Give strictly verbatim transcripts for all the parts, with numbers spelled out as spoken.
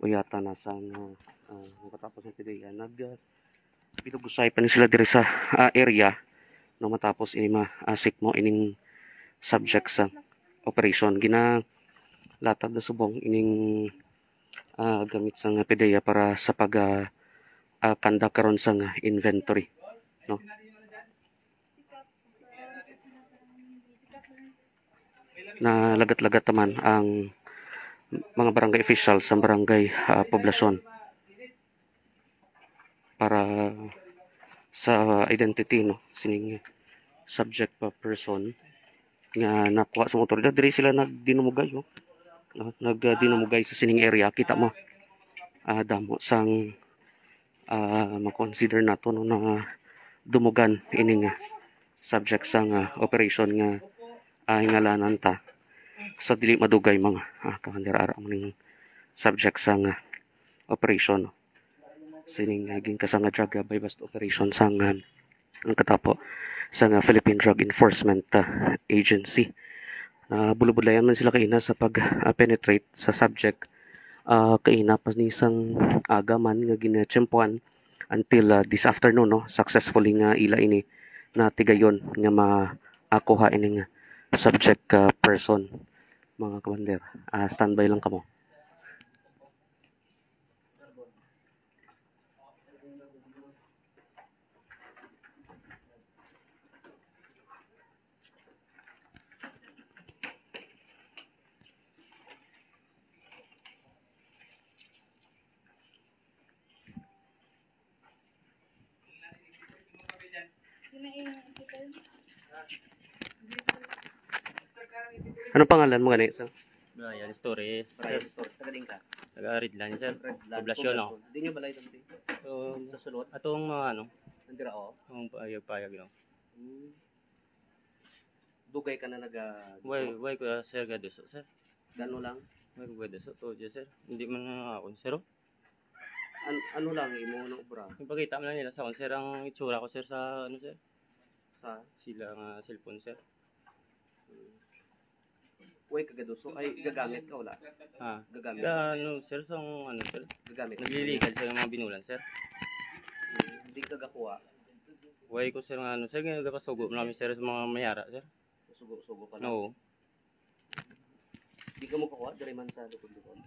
uyatan na sang, ah, ah, matapos ang PDEA, nag, ah, pinugusay pa ni sila diri sa, ah, area, no, matapos ini ma, ah, sikmo ining subject sa operation. Ginalatag na subong ining, ah, gamit sang PDEA para sa pag, ah, ah, conduct karon sang inventory, no? Nalagat-lagat naman ang mga barangay officials sa barangay, ah, poblasyon para sa identity, no, sining subject pa person nga nakuha sa otoridad. Diri sila nagdinumugay, no? Ah, nagdinumugay sa sining area. Kita mo, ah, damo sang, ah, ma-consider nato, no, na dumugan ining, ah, subject sang, ah, operation nga, ah, ingalanan ta sa dili madugay, mga, ah, kabandera, ara mo ning subject sang, ah, operation, no? Sining, ah, ginkasa nga drug, ah, buy-bust operation sang, ah, ang katapo sang, ah, Philippine Drug Enforcement, ah, Agency. Ah, bulubudlayan man sila kaina sa pag, ah, penetrate sa subject. Ah, kaina pa ni sang aga man nga ginatiyempuhan until, ah, this afternoon, no, successfully nga ila ini natigayon nga makuha ining subject, ah, person, mga kabandera. Ah, standby lang kamo. Anong pangalan mo gani, sir? Brian Torres. Brian Torres, taga diin ka? Taga Redland, sir. Redland, Poblacion, no? Poblacion. Di nyo balay dito? So, sa sulod? Atong mga ano? Nandira, oh. Ang payag-payag, no? Hmm. Dugay ka na naga-, Way, way ko, sir, gaduso, sir. Gano lang? Way ko gaduso, to, sir. Hindi man na ako, sir, oh. An-, ano lang imo na obra? Ipakita man lang nila sa akon, sir, ang itsura ko, sir, sa, ano, sir? Sa? Sila nga cellphone, sir. Hmm. Way ka gaduso? Ay, gagamit ka, wala? Ah, Gagamit? Ga-, ano, sir, sa, ano, sir? Gagamit? Nagliligal sa mga binulan, sir. Hmm. Hindi ka gakuha? Way ko, sir, nga, ano, sir, nga gapasugo namin, sir, sa mga mayara, sir. Sugo-sugo ka na? Oo. Di ka mo kakuha, diri man sa likod-likod?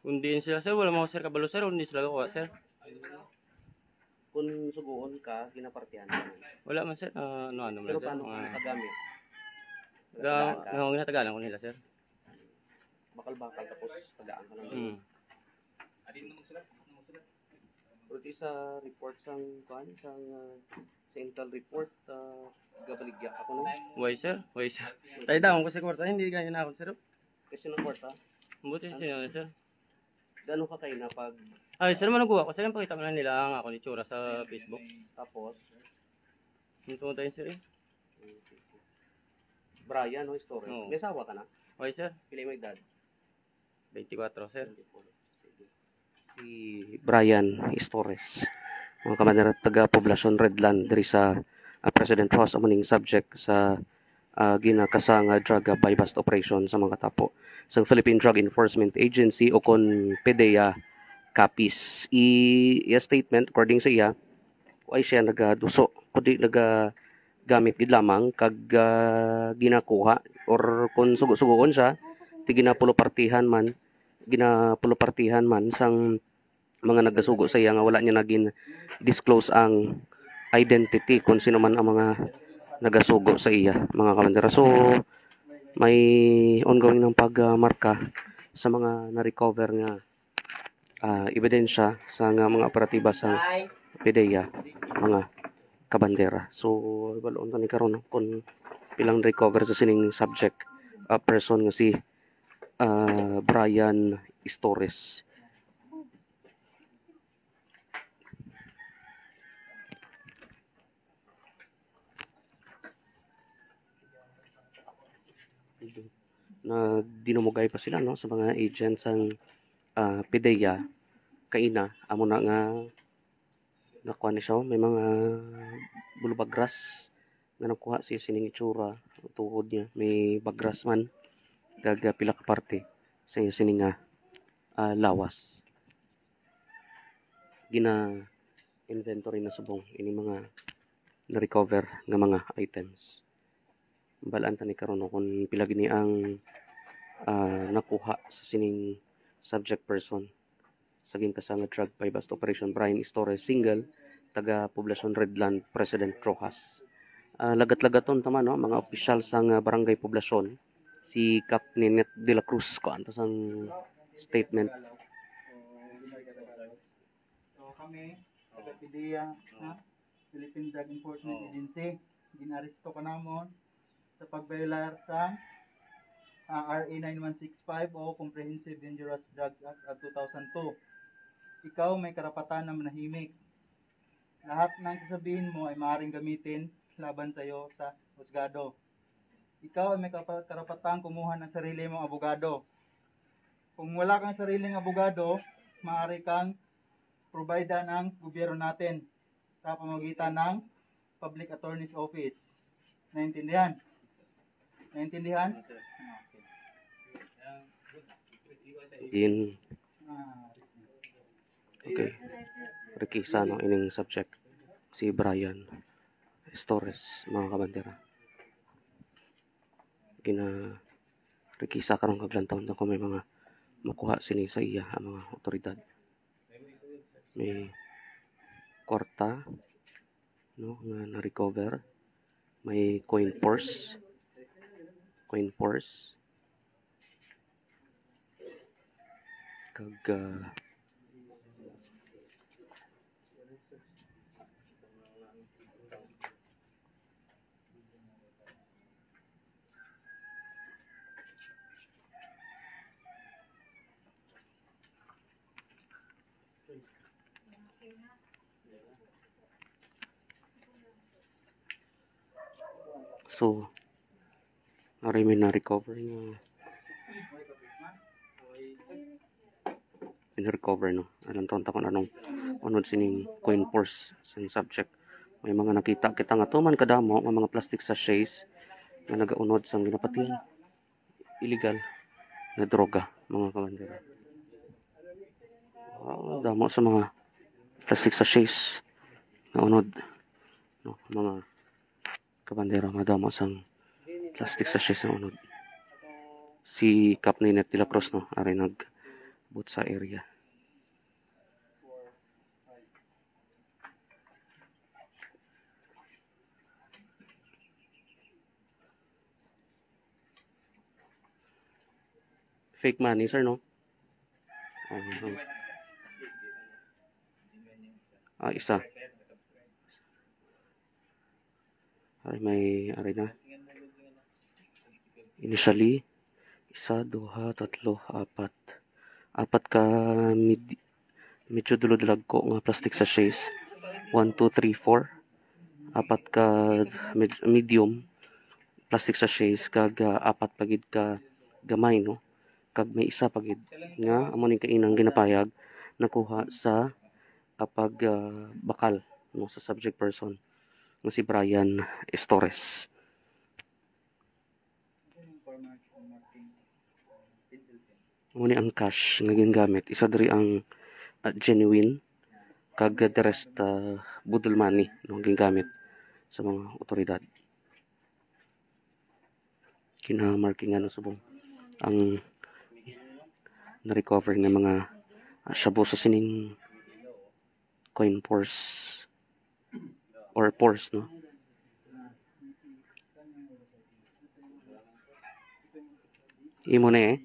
Kung diin sila, sir, wala mo, sir, kabalo, sir, kung di sila kakuha, sir. Kung suguon ka, ginapartihan ka na? Wala man, sir. Ah, ano, ano man, Pero sir, paano mga ka nakagamit? Ga-, Nagtagaan ka? Ano, ginatagaan ko nila, sir. Bakal-bakal, tapos tagaan ka lang. Mm. Pero di sa report sang, kuan, sang, ah, sa intel report, ah, gabaligya ka kuno? Why, sir? Why, sir? Tayo daw ko sa kwarta, hindi ganyan na ako, sir. Kasi ng kwarta? Buti sino, sir? Gano'n ka kayo na pag Ay, sir, manuguha ko, sir, yung pakita mo lang nila ang ako ni Tsura sa Facebook. Tapos? Yung tungod tayo, sir, eh. Brian, no, story. Oo. May asawa ka na? Why, sir? Pila mo edad? Twenty-four, sir. Si Brian Istores, mga kamanera, taga Poblacion Redland, diri sa, ah, President Ross, amo ning subject sa, ah, ginakasa nga drug, ah, buy-bust operation sa mga tapo sang Philippine Drug Enforcement Agency o kon PDEA, Capiz. I, iya statement, according sa iya, way siya nagaduso, kundi naga-, gamit gid lamang kag, ah, ginakuha or kon sugo-sugoon siya, ti ginapulupartihan man, ginapulupartihan man sang mga nagasugo sa iya nga wala niya na gin-disclose ang identity kung sino man ang mga nagasugo sa iya, mga kabandera. So, may ongoing ng pagmarka sa mga na-recover nga ah, ebidensya sa nga mga operatiba sa PDEA, mga kabandera. So, balon ta ni karon kung pilang recover sa sining subject, ah, person nga si, ah, Brian Istores. Nagdinumugay pa sila, no, sa mga agents sang, ah, PDEA. Kaina, amo na nga nakuha ni siya, oh, may mga bulubagras nga nakuha siya sining itsura, tuhod niya, may bagras man, kag pila ka parte sa iya sining, ah, ah, lawas. Gina-inventory na subong ini mga na-recover nga mga items. Balaan ta ni karon, no, kung pila gini ang, ah, nakuha sa sining subject person sa ginkasa nga drug buy-bust operation, Brian Estores, single, taga Poblacion Redland, President Roxas. Ah, lagat-lagaton ta man, no, mga opisyal sang, ah, Barangay Poblacion, si Cap Ninette de la Cruz, kuan ta sang statement. So, kami, taga P D E A, ha? Philippine Drug Enforcement Oo. Agency, ginaresto ka namon sa pagbayolar sa, ah, R A nine one six five o Comprehensive Dangerous Drugs Act of two thousand two. Ikaw may karapatan na manahimik. Lahat ng sasabihin mo ay maaaring gamitin laban sa iyo sa husgado. Ikaw ay may kapa-, karapatang kumuha ng sarili mong abogado. Kung wala kang sariling abogado, maaari kang provide ng gobyerno natin sa pamamagitan ng Public Attorney's Office. Naintindihan? Naintindihan? Gin Okay. Rekisa, no, ining subject, si Brian Estores, mga kabandera. Gina rekisa karon, kag lantawon ta kung may mga makuha sini sa iya ang mga otoridad. May kwarta, no, nga na-recover. May coin purse. Coin purse. Kag, ah, So, ari may na-recover nga. May na-recover, no? Alam, tonta ko na nung unod sining coin purse sa subject. May mga nakita kita nga tuman kadamo nga mga plastic sachets nga nagaunod sang ginapatihan illegal na droga, mga kabandera. Wow, damo sa mga plastic sachets na unod, no, mga kabandera, madamo sang plastic sachets na unod. Si Cap Ninette de la Cruz, no, ari nag-boot sa area. Fake money, sir, no? Ah, ah, isa. Ay, may, ari na. Initially, isa, duha, tatlo, apat. Apat ka med-, medyo dulodlagko nga plastic sachets. One, two, three, four. Apat ka med-, medium plastic sachets, kag, ah, apat pa gid ka gamay, no? Kag may isa pa gid nga amo ning kainang ginapayag nakuha sa apag, ah, bakal, no, sa subject person nga si Brian Estores. Amo ni ang cash nga gingamit. Isa diri ang, ah, genuine, kag the rest, ah, budol money, no, gingamit sa mga otoridad. Ginamarkingan, no, subong ang na-recover nga mga, ah, shabu sa sining coin purse or purse, no? Imo na eh.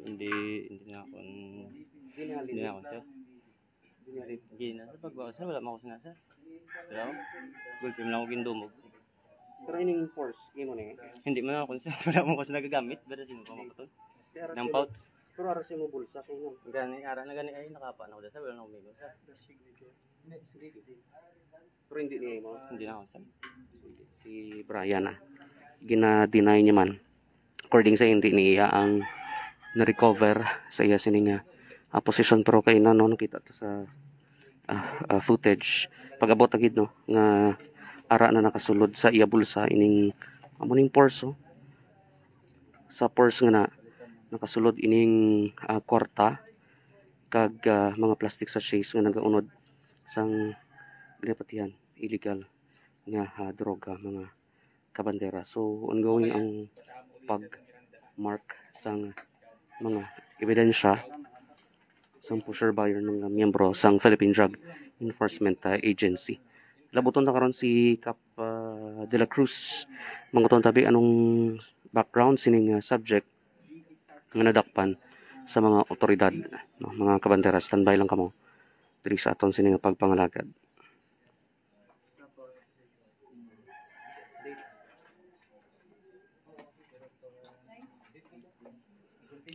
Hindi, hindi na ako, hindi na ako, sir. Hindi na, sa pagbawas na, wala man ako sinasa. Wala ako. Gulpi man ako gindumog. Pero ining purse, imo na eh. Hindi man ako, sir. Wala man ako sa nagagamit. Pero sino pa makaton? Nang pouch. Pero ara sa imo bulsa, kay nang gani, ara na gani, ay, nakapa na ako, sir. Wala na ako umigo, sir. Pero hindi niya imo? Hindi na ako, sir. Si Brian, ah. Gina-deny niya man. According sa, hindi niya ang na-recover sa iya sining, ah, ah, posisyon. Pero kay na, no, nakita ta sa, ah, ah, footage, pag-abot na gid, no, nga ara na nakasulod sa iya bulsa ining amo ning purse, oh. Sa purse nga na nakasulod ining, ah, kwarta, kag, ah, mga plastic sachets nga nagaunod sang ginapatihan illegal nga, ah, droga, mga kabandera. So, ongoing ang pag-mark sang mga ebidensya sang pusher buyer, mga miyembro sang Philippine Drug Enforcement, ah, Agency. Labuton ta karon si Kap, ah, De La Cruz. Manguton tabi anong background sining, ah, subject nga nadakpan sa mga otoridad, no? Mga kabandera, standby lang kamo diri sa aton sini nga pagpangalagad.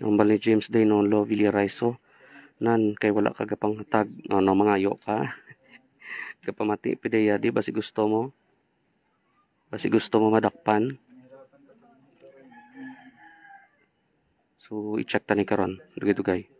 Ang bali ni James Daynolo Villaraiso, nan kay wala ka gapanghatag, ano, mangayo ka. Gapamati, pidiya, di ba, si gusto mo? Basi gusto mo madakpan. So, i-check ta ni karon, dugay-dugay.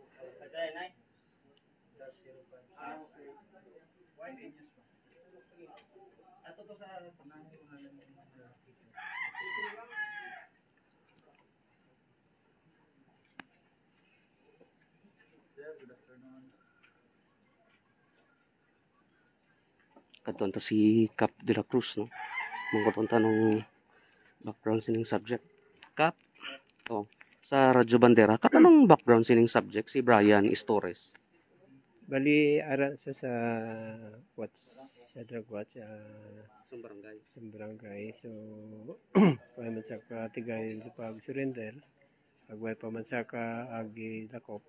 Kadtuan ta si Kap De La Cruz, no? Mangkuton ta nung background sining subject. Kap, oh, sa Radyo Bandera, Kap, anong background sining subject si Brian Istores? Bali, ara sa, sa watch, sa drug watch, ah, Sa barangay. Sa barangay. So, wala man sa katigayon sa pag-surrender. Agway pa man sa ka agi dakop.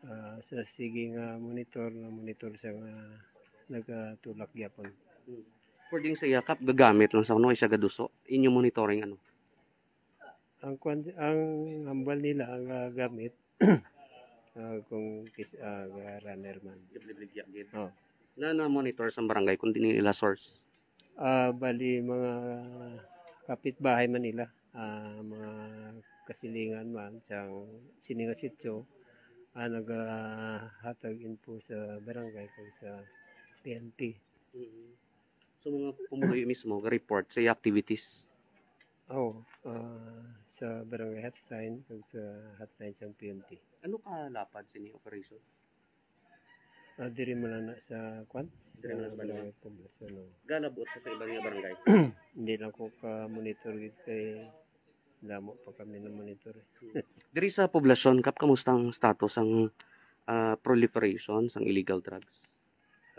Ah, sa sige nga monitor, nga monitor sa nga nagatulak gyapon. Hmm. According sa iya, Kap, gagamit lang sa kuno, siya gaduso. Inyo monitoring, ano? Ang kwan, ang hambal nila, ang, ah, gamit, ah, kung kis-, ah, ga-runner man. Libligya gid. Oh. Na, na-monitor sa barangay kung di nila source? Ah, bali, mga kapitbahay man nila, ah, mga kasilingan man sang sini nga sitio, ah, nagahatag info sa barangay kag sa P N P. Mhm. So, mga pumuluyo mismo ga-report sa iya activities? Oo, ah, sa barangay hotline kag sa hotline sang P N P. Ano kalapad sini operation? Ah, diri man lang na sa, kwan? Diri man lang sa Sa Balibon. Poblasyon, no. Galabot sa, sa iban nga barangay? Hindi lang ko ka-monitor gid kay damo pa kami na-monitor, eh. Diri sa poblasyon, Kap, kamusta ang status sang, ah, proliferation sang illegal drugs?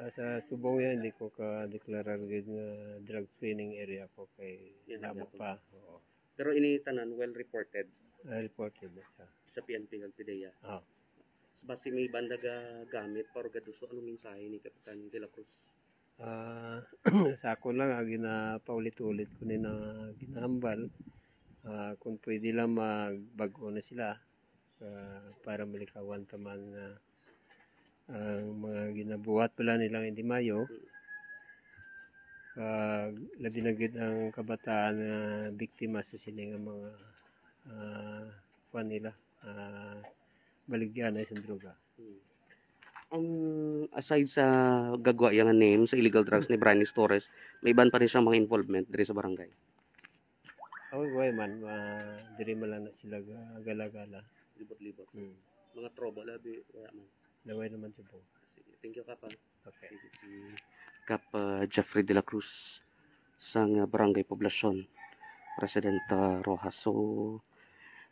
Ah, sa subong yan, hindi ko ka-deklarar gid nga drug free ning area ko kay Yan ang damo dapat. Pa. Oo. Pero ini tanan well reported Ah, reported na siya. Sa P N P kag PDEA. Ah. Basi may banda ga gamit pa or gaduso, anong mensahe ni Kapitan De La Cruz? Ah, sa ako lang, ah, ginapaulit-ulit ko ni na ginahambal. Ah, kung pwede lang, magbag-o na sila, ah, para malikawan ta man na ang mga ginabuhat pala nilang hindi mayo. Kag labi na gid ang kabataan nga biktima sa sini nga mga, ah, kuwan nila, ah, baligya na sa droga. Hmm. Ang aside sa gagwa iya nga name sa illegal drugs ni Brian Torres, may iban pa ni siyang mga involvement diri sa barangay? Oh, way man, ma-, diri man lang na sila ga-, gala-gala. Libot-libot. Hmm. Mga trouble, abi, wala man. Laway naman sa buo. Sige, thank you, Kap, ah. Okay. Sige, si Kap, ah, Jeffrey de la Cruz sang, ah, Barangay Poblacion, President, ah, Roxas. So,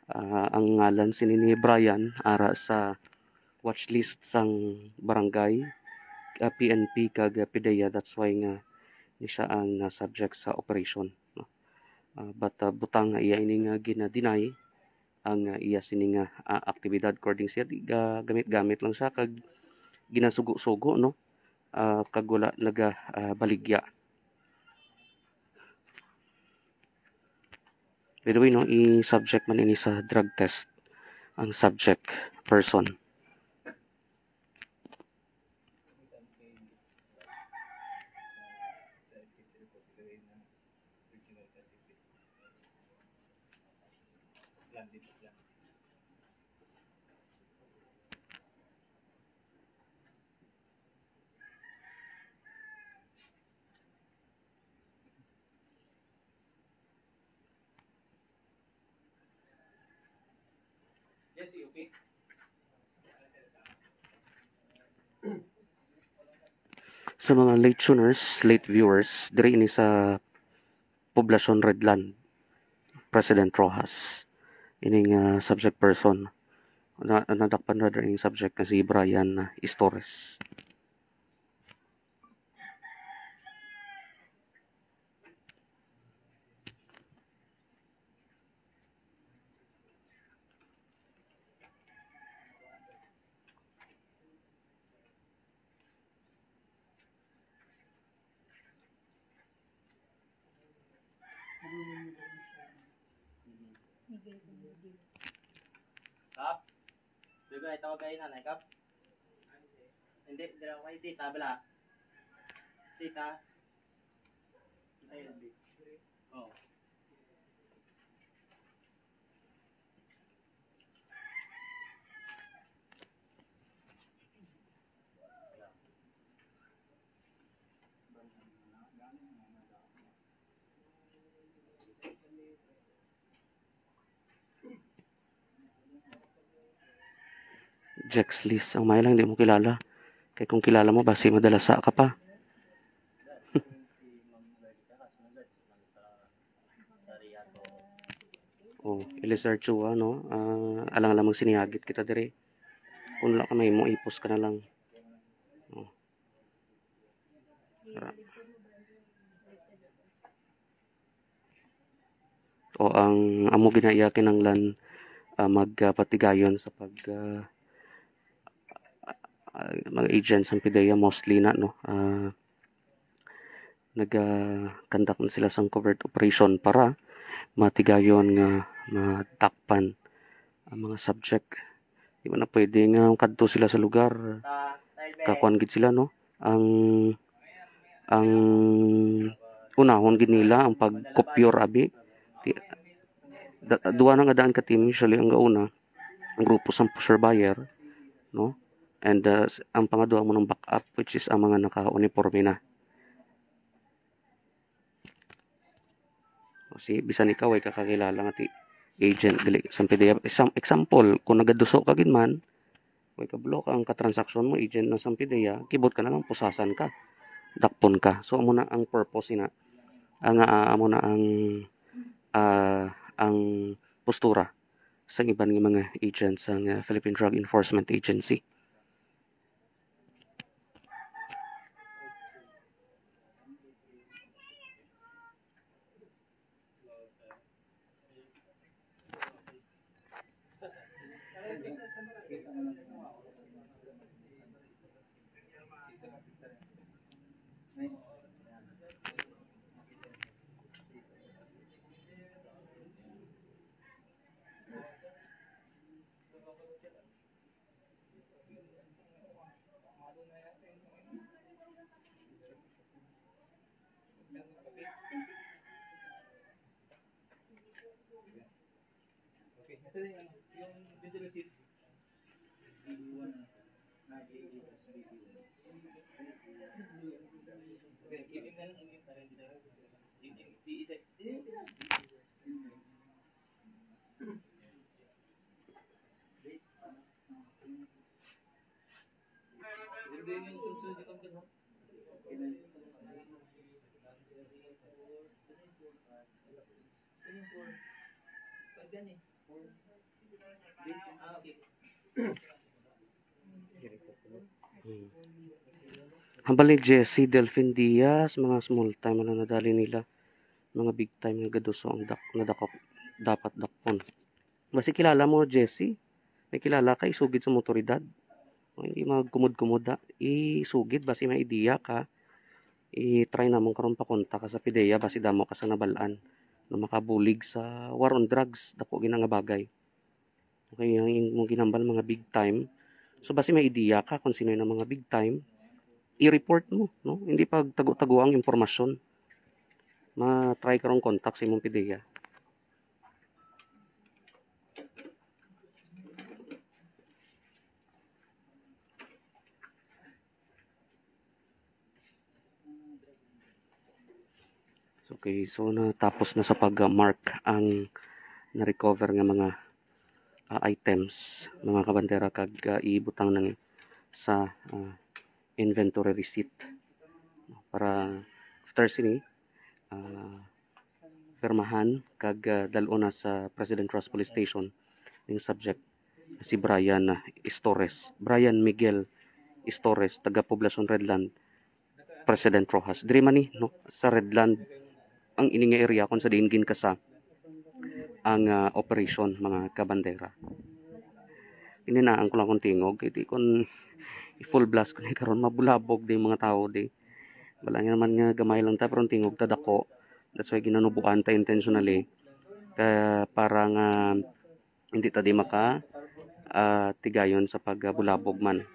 ah, ang ngalan sini ni Brian ara sa watch list sang barangay, ah, P N P kag, ah, PDEA. That's why nga ni siya ang na-subject sa operation, no? Ah, but, ah, butang nga iya ini nga gina-deny ang, ah, iya sini nga, ah, aktibidad. According siya, di, ga-, gamit-gamit lang siya kag ginasugo-sugo, no? Ah, kag wala naga, ah, baligya. By the way, no, i-subject man ini sa drug test ang subject person. Yes, C O P. Sa mga late tuners, late viewers, diri ini sa Poblacion Redland, President Roxas. Ining, ah, subject person. Na, nadakpan ra diri ining subject nga si Brian, ah, Istores. Kap? Di ba ito kayo, Nanay Kap? Hindi, dira ko kay Tita, bala. Tita? Ayun. Oh. Jex Liz, ang may lang di mo kilala. Kay kung kilala mo, basi madalasa ka pa. Oh, Elizar Chua, no? Ah, alang-alang magsinihagit kita diri. Kung wala ka mahimo, ipos ka na lang. Oh. Ra-, o ang amo ginaiya kinahanglan, ah, mag, ah, patigayon sa pag, ah, ah, mga agents sang PDEA mostly na, no? Ah, naga-conduct na sila sang covert operation para matigayon nga madakpan ang mga subject. Di man na pwede nga kadto sila sa lugar, kakuan gid sila, no? Ang, ang unahon gid nila ang pagkupyor, abi. Ti-, da-, duha na nga daan ka team, usually ang gauna, ang grupo sang pusher buyer, no? And, uh, s-, ang pangadua mo ng backup, which is ang mga naka-uniforme na. O, si, bisan ikaw, way ka kakilala nga ti agent, dili, sang PDEA. Isang example, kung nagaduso ka gid man, way ka block ang katransaksyon mo, agent na sang PDEA, kibot ka na lang, pusasan ka, dakpon ka. So, amo na ang purpose ina. Ang, ah, amo na ang, ah, ang postura sang iban nga mga agents sang, ah, Philippine Drug Enforcement Agency. Hmm. Hambal ni Jesse Delfin Diaz, mga small time na nadali nila. Mga big time nga gaduso ang dak-, nadakop, dapat dakpon. Basi kilala mo, Jesse? May kilala ka, isugid sa motoridad. O, hindi magkumod-kumod, ha. Isugid, basi may idea ka. I-try namon karon pakontak ka sa PDEA, basi damo ka sa nabalaan na makabulig sa war on drugs, dako gina nga bagay. Okay, ang imong ginambal, mga big time. So, basi may idea ka kung sino yung mga big time, i-report mo, no? Hindi pagtago-tago ang impormasyon. Ma-try karong contact sa imong PDEA. Okay, so natapos na sa pag-mark ang na-recover nga mga, ah, items, mga kabandera, kag, ah, ibutang na ni sa, ah, inventory receipt. Para after sini, ah, pirmahan kag, ah, dal-on na sa President Roxas Police Station ning subject, si Brian, ah, Istores, Brian Miguel Istores, taga Poblacion Redland, President Roxas. Diri man ni, no, sa Redland, ang ini nga area kung sa diin ginkasa ang, ah, operation, mga kabandera. Ini na ang kulang kong tingog, kay di kon i-full blast ko ni karon, mabulabog di mga tao di. Wala nga naman nga gamay lang ta, pero ang tingog ta dako. That's why ginanubuan ta intentionally. Kaya para nga hindi ta di maka, ah, tigayon sa pagbulabog man.